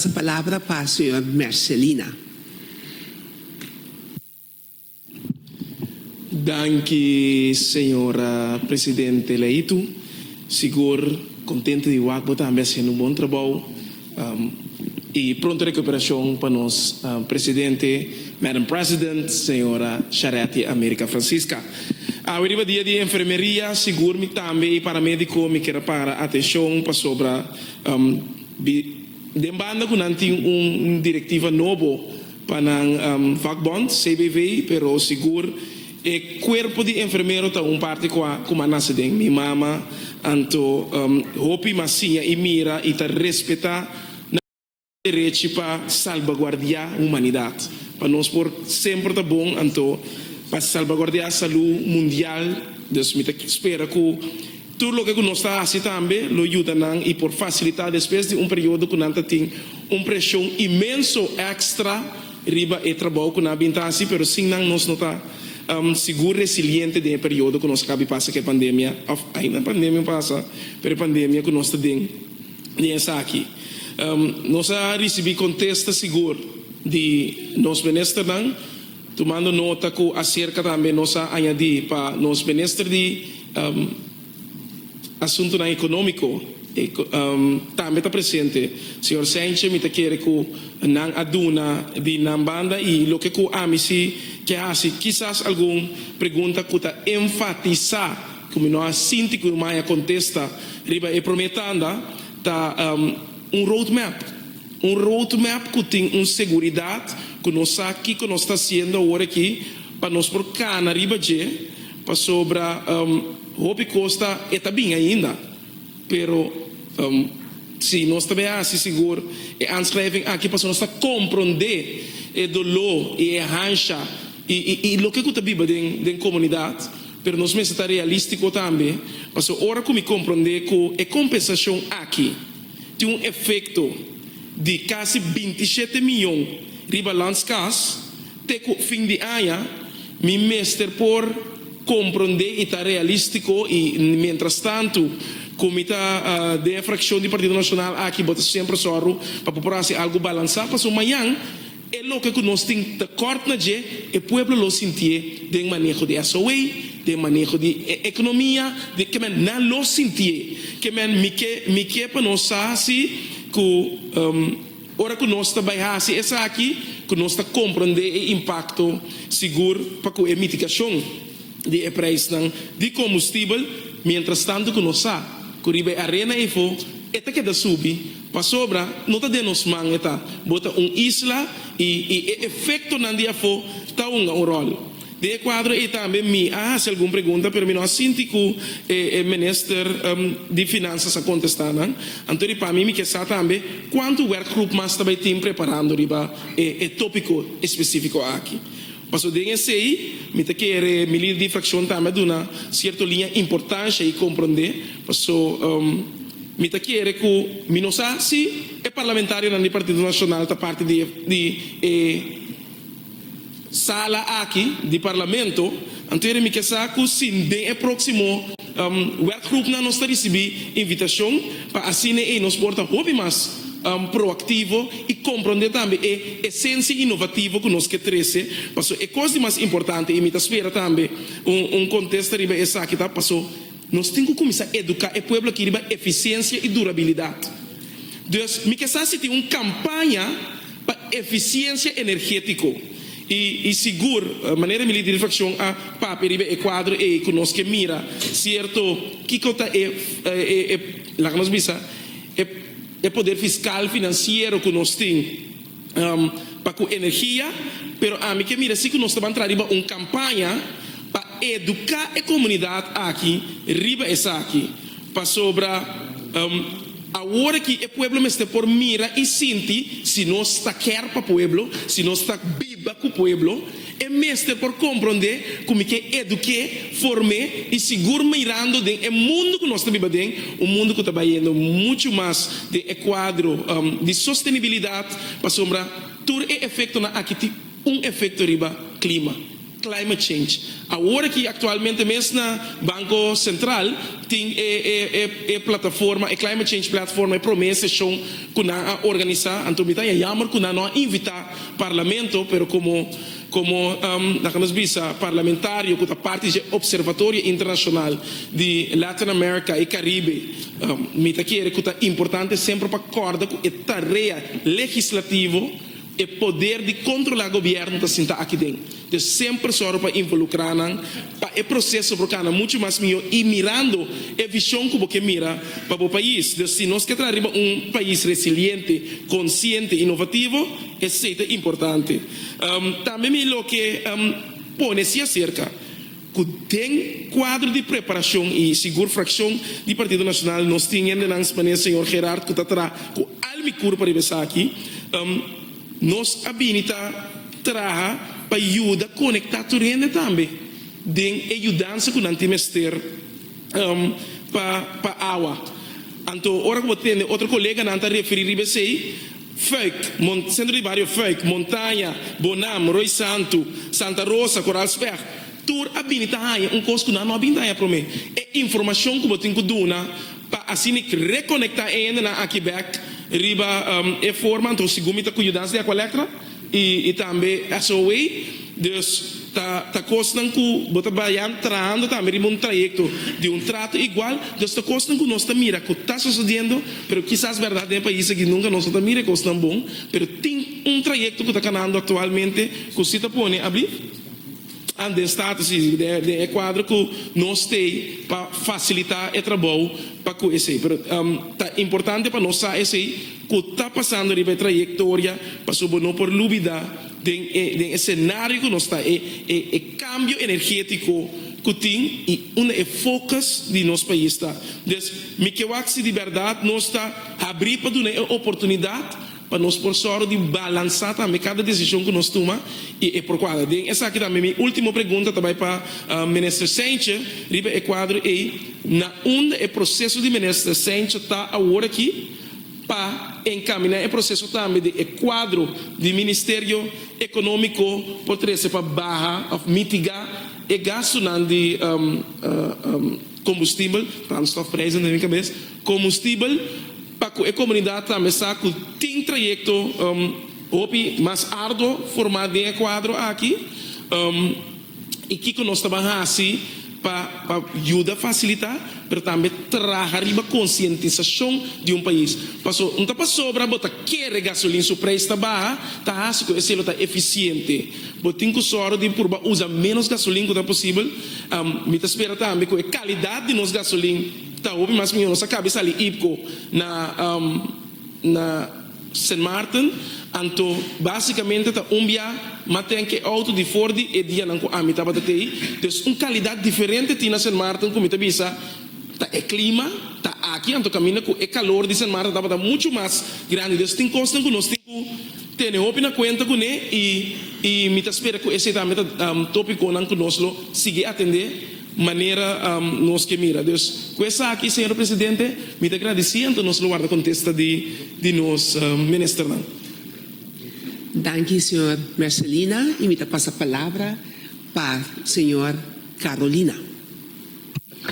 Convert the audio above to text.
Pasa palabra pa señor Mercelina. Danki señora presidente Leitu. Sigur contento di wak bo tambe haciendo un bon trabou y pronto recuperacion pa nos presidente Madam President señora Charetti America Francisca. Awe riba dia di enfermeria sigur mi tambe y paramedico mi kier a para atencion pasobra bi Den banda ku nan tin un direktiva nobo pa nan vakbond, CBV, pero sigur e kuerpo di enfermero ta un parti ku a ku m'a nase den mi mama, anto hopi m'a siña i mira i ta respetá nan derechi pa salbaguardiá humanidat, pa nos por semper ta bon, anto pa salbaguardiá salú mundial, dus mi ta spera ku. Tur loke ku nos ta hasi tambe lo yuda nan i por fasilitá despues di un periodo ku nan ta tin un preshon inmenso èkstra riba e trabou ku nan a bin ta hasi, pero sin nan nos no ta sigur resiliente den e periodo ku nos a kabi pasa ku e pandemia, òf ainda pandemia pasa, pero e pandemia ku nos ta den den esaki. Nos a risibí kontesta sigur di nos ministernan, tumando nota ku aserka tambe nos a añadí pa nos minister di. Asuntunan ekonómiko tambe ta presente. Señor Sentje, mi ta kere ku nan a duna di nan banda i loke ku ami si ke hasi kisas algun pregunta ku ta enfatisá ku mi no a sinti ku mi a kontesta riba e promé tanda ta un roadmap. Un roadmap ku tin un seguridat ku nos sa kiko nos ta hasiendo awor aki pa nos por kana riba dje. Pasobra hopi kos ta e ta bin ainda, pero si nos ta bay hasi sigur e aanschrijving aki pasobra nos ta komprondé e doló i e hansha i i loke ku ta biba den den komunidat, pero nos mester ta realístiko tambe, pasobra ora ku mi komprondé ku e kompensashon aki tin un efekto di kasi 27 miyon riba landskas, Te ku fin di aña mi mester por komprondé i ta realístiko i mientrastantu ku mi ta den e frakshon di Partido Nashonal aki bo ta semper sòru pa bo por hasi algu balansá pasobra mañan e loke ku nos tin tekòrt na dje e pueblo lo sintié den maneho di SOA, den maneho di e ekonomia, den ke men nan lo sintié. Ke men mi ke mi ke pa nos sa si ku. Ora ku nos ta bai hasi esaki, ku nos ta komprondé e impakto sigur pa ku e mitigashon di e preisnan di kombustibel, mientrastantu ku nos sa ku riba e arena efo e ta keda subi, pasobra no ta den nos man e ta, bo ta un isla i i e efektonan di afó ta hunga un ròl. Den e kuadro ei tambe mi a hasi algun pregunta pero mi no a sinti ku e minister di Finansas a kontestá nan. Anto di pa mi mi ke sa tambe kuantu werkgroep mas ta bai tin preparando riba e topiko espesífiko aki. Pasobra den esei mi ta kere mi lider di frakshon tambe a duna sierto liña importansha i komprondé paso mi ta kere ku mi no sa si e parlamentarionan di Partido Nashonal ta parti di e Sala aki di Parlamento, anto yere mi ke sa ku si den e próksimo werkgroepnan nos ta risibí invitashon pa asina ei nos por ta hopi mas proaktivo i komprondé tambe e esensia inovativo ku nos ke trese, paso e kos di mas importante i mi ta spera tambe un kontesta riba esaki ta paso nos tin ku kuminsá eduká e pueblo aki riba efisiensia i durabilidat. Dus mi ke sa si tin un kampaña. Pa efisiensia energétiko i i sigur, manera mi lider di frakshon a papia riba e kuadro ei ku nos ke mira sierto kiko ta e e e laga nos bisa e e poder fiskal finansiero ku nos tin pa ku energia, pero ami ke mira si ku nos ta ban traha riba un kampaña pa eduká e komunidat aki riba esaki pasobra. Awor aki e pueblo mester por mira i sinti si nos ta ker pa pueblo, si nos ta biba ku pueblo, e mester por komprondé ku mi ke eduké, form'é i sigur mirando den e mundu ku nos ta biba den, un mundu ku ta bayendo muchu mas den e kuadro di sostenibilidat, pasobra tur e efektonan aki tin un efekto riba klima. climate change. Awor aki aktualmente mes na Banko Sentral tin e e e plataforma, e climate change platform, e promé seshon ku nan a organisá. Anto mi ta haña yammer ku nan no a invitá Parlamento, pero komo komo laga nos bisa parlamentario ku ta parti dje Observatorio Internashonal di Latin America i Caribe, mi ta kere ku ta importante semper pa kòrda ku e tarea legislativo, E poder di kontrolá gobièrnu ta sinta aki den. Dus semper sòru pa involukrá nan pa e proseso por kana muchu mas mihó i mirando e vishon ku bo ke mira pa bo pais. Dus si nos ke traha riba un pais resiliente, konsiente, inovativo, esei ta importante. Tambe mi lo ke pone si aserka ku den kuadro di preparashon i sigur frakshon di Partido Nashonal nos tin hendenan manera señor Gerard ku ta traha ku al mi kurpa riba esaki, nos a bini ta traha pa yuda konektá tur hende tambe den e yudansa ku nan tin mester pa awa. Anto ora ku bo tende otro koleganan ta referí riba esei, Fuik, Mon, Sentro di Bario Fuik, Montaña, Bonam, Rooi Santu, Santa Rosa, Koraal Specht, tur a bini ta haña un kos ku nan no a bini ta haña promé. E informashon ku bo tin ku duna pa asina rekonektá e hendenan aki bèk riba e forma, anto segun mi ta ku yudansa di Aqualectra i tambe SOA. Dus ta ta kosnan ku bo ta bayan trahando tambe riba un trayekto di un trato igual. Dus ta kosnan ku nos ta mira ku ta sosodiendo, pero kisas bèrdat den e pais aki nunka nos no ta mira e kosnan bon. Pero tin un trayekto ku ta kanando aktualmente ku si ta pone abli an den status si den e kuadro ku nos stay pa fasilitá e trabou pa ku esei. Pero ta importante pa nos sa esei ku ta pasando riba e trayektoria pasobra bo no por lubida. Den e den e senario ku nos ta e e e kambio energetiko ku tin i unda e focus di nos pais ta. Dus mi ke wak si di bèrdat nos ta habrí pa duna e oportunidat pa nos por sòru di balansá tambe kada desishon ku nos tuma i e por kuadra. Den esaki tambe mi último pregunta ta bai pa Minister Seintje riba e kuadro ei, na unda e proseso di Minister Seintje ta awor aki? Pa encamina e proceso tambe di e cuadro di Ministerio Economico por trece pa baha of mitiga e gastonan di combustibel, brandstofprijzen den mi cabes, combustibel, pa cu e comunidad tambe sa cu tin trayecto hopi mas arduo forma den e cuadro aki. I kiko nos ta ban hasi pa pa yuda fasilitá, pero tambe traha riba konsientisashon di un pais? Paso no ta pasobra bo ta kere gasolin su preis ta baha, ta hasi ku esei lo ta efisiente. Bo tin ku sòru di purba usa ménos gasolin ku ta posibel. Mi ta spera tambe ku e kalidat di nos gasolin ta hopi mas mihó. Nos a kabi sali IPCO na na. Sint Maarten, anto básicamente ta un bia m'a ten ke auto di for di e dianan ku ami tabata tei. Dus un kalidat diferente tin na Sint Maarten ku mi ta bisa ta e klima ta aki, anto kaminda ku e kalor di Sint Maarten tabata muchu mas grandi. Dus tin kosnan ku nos tin ku tene hopi na kuenta kuné i i mi ta spera ku esei tambe ta topikonan ku nos lo sigui atendé. Manera nos ke mira. Dus, ku esaki, señor presidente, mi ta gradisí anto nos lo warda kontesta di di nos ministernan. Danki, señor Mercelina, i mi ta pasa palabra pa señor Carolina.